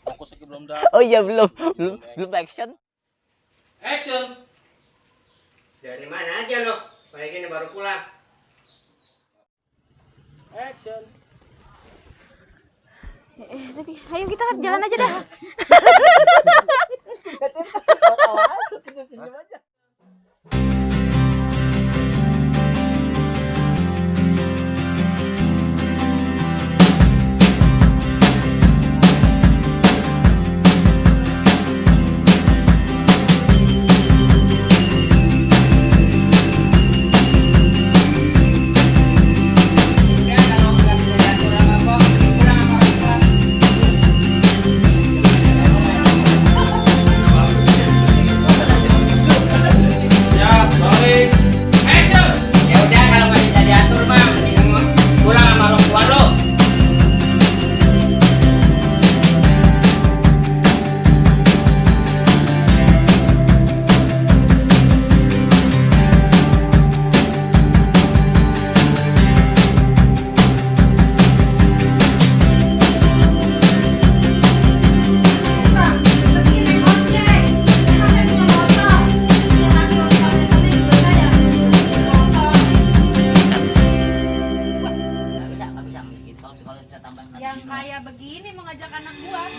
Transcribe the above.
Fokusnya belum dapat. Oh iya belum action. Action. Dari mana aja lo? Kayak gini baru pulang. Action. Tadi, ayo kita jalan aja dah. Siap, balik. Action. Ya udah kalau nggak bisa diatur mah, mending pulang sama orang tua lo. Nggak bisa gitu. Kalau bisa tambah Yang kayak begini mau ngajak anak buat.